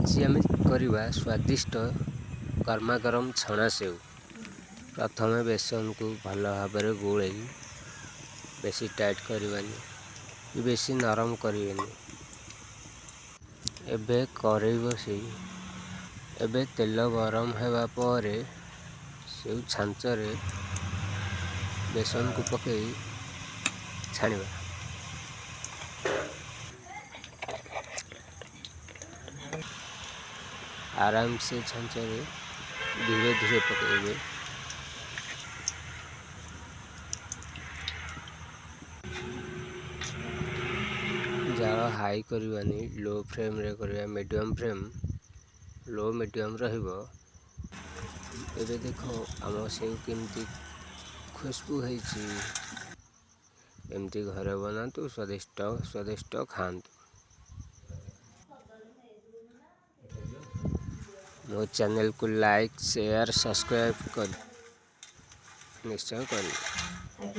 ଆଜି ଆମେ କରିବା ସ୍ୱାଦିଷ୍ଟ ଗରମା ଗରମ ଛଣା ସେଉ। ପ୍ରଥମେ ବେସନକୁ ଭଲ ଭାବରେ ଗୋଳେଇ, ବେଶୀ ଟାଇଟ୍ କରିବାନି କି ବେଶୀ ନରମ କରିବେନି। ଏବେ କରେଇ ବସେଇ ଏବେ ତେଲ ଗରମ ହେବା ପରେ ସେଉ ଛାଞ୍ଚରେ ବେସନକୁ ପକାଇ ଛାଣିବା। ଆରାମସେ ଛାଞ୍ଚରେ ଧୀରେ ଧୀରେ ପକାଇବେ। ଜାଳ ହାଇ କରିବାନି, ଲୋ ଫ୍ଲେମ୍ରେ କରିବା। ମିଡ଼ିୟମ୍ ଫ୍ଲେମ୍, ଲୋ ମିଡ଼ିୟମ୍ ରହିବ। ଏବେ ଦେଖ, ଆମ ସେଉ କେମିତି ଖୁସବୁ ହେଇଛି। ଏମିତି ଘରେ ବନାନ୍ତୁ, ସ୍ୱାଦିଷ୍ଟ ସ୍ୱାଦିଷ୍ଟ ଖାଆନ୍ତୁ। ମୋ ଚ୍ୟାନେଲକୁ ଲାଇକ୍, ସେୟାର, ସବସ୍କ୍ରାଇବ୍ କରି ନିଶ୍ଚୟ କରିବେ।